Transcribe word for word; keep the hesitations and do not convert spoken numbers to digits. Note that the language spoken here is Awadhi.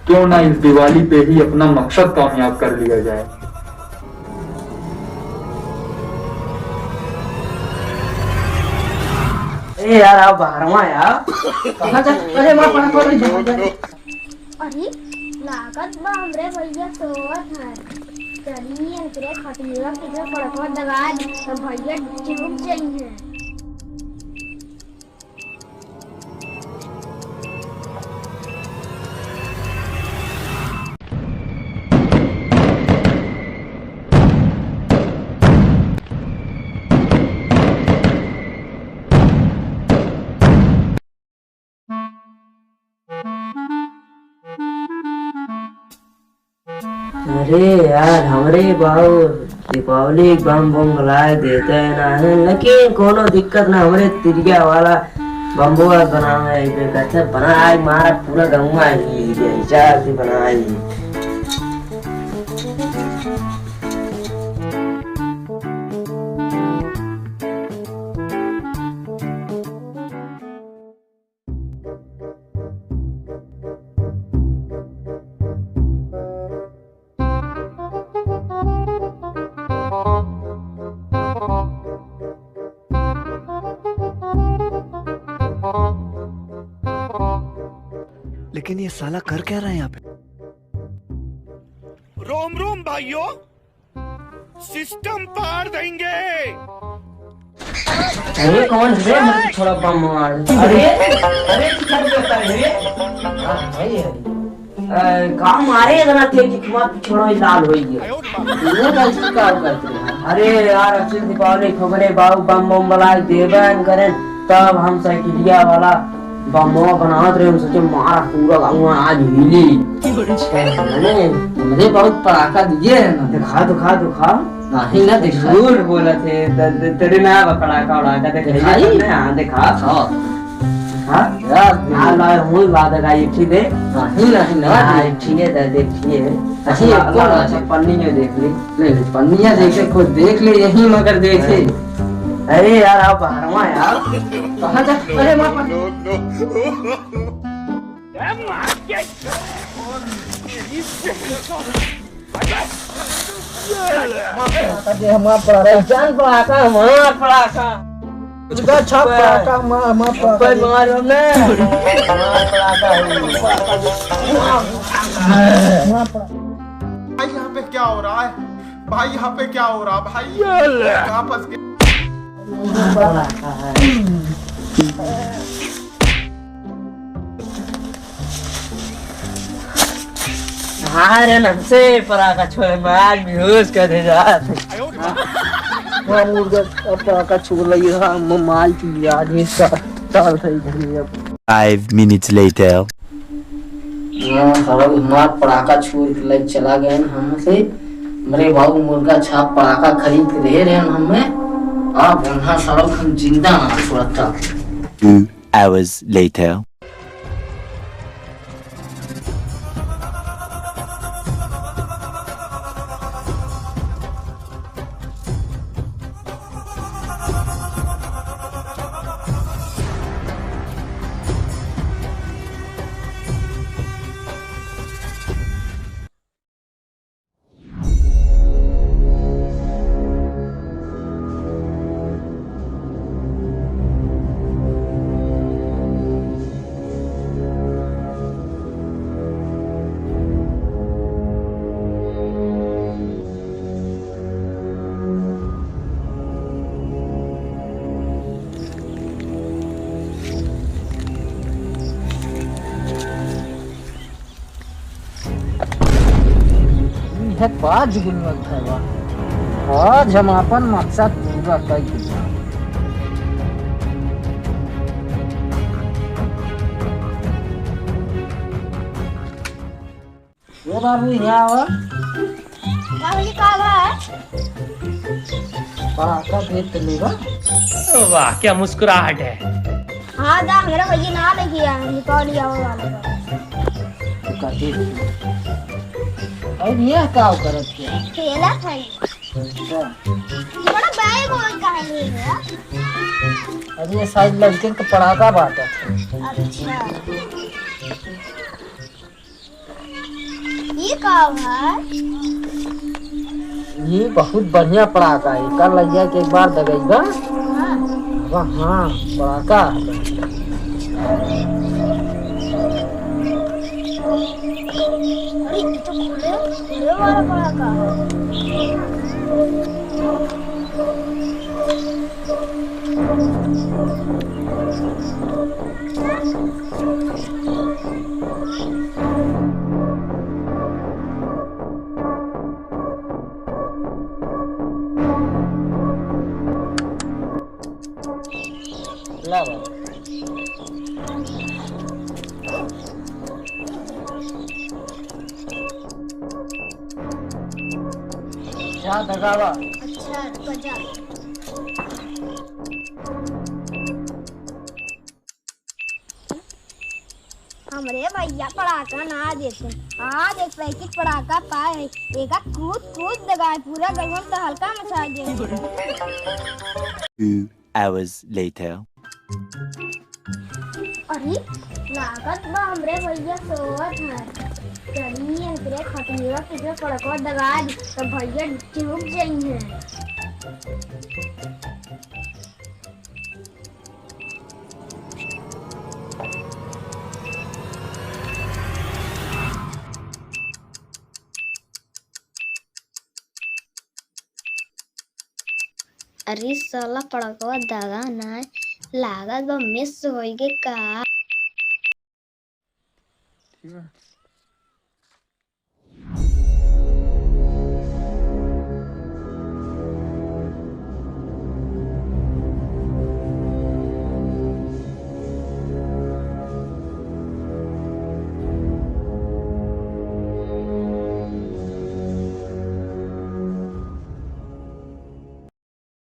क्यों ना इस दिवाली पे ही अपना मकसद कामयाब कर लिया जाए। ए यार, आओ बाहरवा यार। कहाँ जा? अरे, माँ, पढ़ा, पढ़ा, पढ़ा। अरे, लागत बा हमरे भैया सोवत हैं। चली, इनकरे खटिया के जो पड़कवा दबा दी, तो भैया चुप जाई हैं। अरे यार, हमरे बाऊ दीपावली बम बम बुलाए देते हैं ना है, लेकिन कोनो दिक्कत ना, हमरे तिरिया वाला बम्बुआ बनावे है, इबे कहते बना, आज मारा पूरा गौवा हिल गया, हिसाब से बनाई। लेकिन ये साला कर क्या रहा है यहाँ पे? रोम रोम भाइयों, सिस्टम पार देंगे। अरे कौन है? मत छोड़ा बम मार। अरे, अरे, तू क्या करता है रे? हाँ, भाई है। ए, का मारे इतना तेज कि मत छोड़ो, ये लाल होई गया। ये तो ऐसे का करते हैं? अरे यार, अक्षय दीपावली ठोकरे बाऊ बम बम बलाए देबन करें, तब हम साइकिलिया वाला बमवा बनावत रहे, हम सोचे मारा पूरा गाँव आज हिली। अरे, हमरे बहुत पड़ाका दिए है ना। दिखा, दिखा, दिखा। नहीं ना, दिखा। झूठ बोलत है, त-, त-, तेरे ना बा पड़ाका उड़ाका, दिखाई? दिखाई? हाँ, दिखा। हाँ। हाँ? यार, हाँ, ला, हुई बात है, एक ठीक दे। नहीं, नहीं, नहीं। हाँ, एक ठीक है, दे, दे, ठीक है। अच्छा, नहीं, ला, ला, कौन ला, है? अच्छा, पन्नी में देख ले। ले, ले, पन्निया देखे, खुद देख ले, यही मगर देखे। अरे यार, आप बाहरवा यार। कहाँ जा? अरे, माँ, पन्नी। पहचान पड़ाका, हमार पड़ाका। उसका छाप पड़ाका, हमार, हमार पड़ाका। कोई मारो ना। हमार पड़ाका है। हमार पड़ाका। भाई, यहाँ पे क्या हो रहा है? भाई, यहाँ पे क्या हो रहा है, भाई? कहाँ फंस गए? अरे नमसे पराका छोड़े, मार बेहोश कर दे जा। हाँ, मुर्गा अब पराका छोड़ लगी, हाँ, म-, माल की याद में सा-, साल सही घर में अब। Five minutes later. हाँ, साला हमार पड़ाका छोड़ के लाइक चला गए हैं हमसे। हमरे बाबू मुर्गा छाप पड़ाका खरीद के दे रहे हैं हमें। अब उन्हें साला हम जिंदा ना छोड़ता। Two hours later. इहे का जुगुल में उठे बा। आज हम आपन मकसद पूरा कर दिया। ए बाबू, यहाँ आवा। बाबूजी, का बा? पड़ाका देख के लेबा। वाह, क्या मुस्कुराहट है। हाँ, दा, हमरा भैया ना लेके आए, दीपावली आवे वाला बा। तो का देख ले। और ये का करत के? खेलत है। अच्छा। ये बड़ा बैग और कहाँ ले गया? अरे, ये शायद लड़के के पड़ाका बांटत है। अच्छा। ई का है? ई बहुत बढ़िया पड़ाका है। एकर लइया के एक बार दगइबा। हाँ। वाह, हाँ, पड़ाका। अरे, ई तो खुले, खुले वाला पड़ाका है। ला बाबा। जा दगावा। अच्छा, रुको जा। हमरे भइया पड़ाका ना देते। आज एक पैकेट पड़ाका पाए, एका कूद कूद दगाए, पूरा गगन तो हल्का मचा दे। Two hours later. अरे, लागत बा हमरे भइया सोवत हैं। चली एकरे खटिया पे जो पड़कवा दगा दी, तो भइया चुप जइहें। अरे साला पड़कवा दगा नाय, लागत बा मिस होइगे का। ठीक है।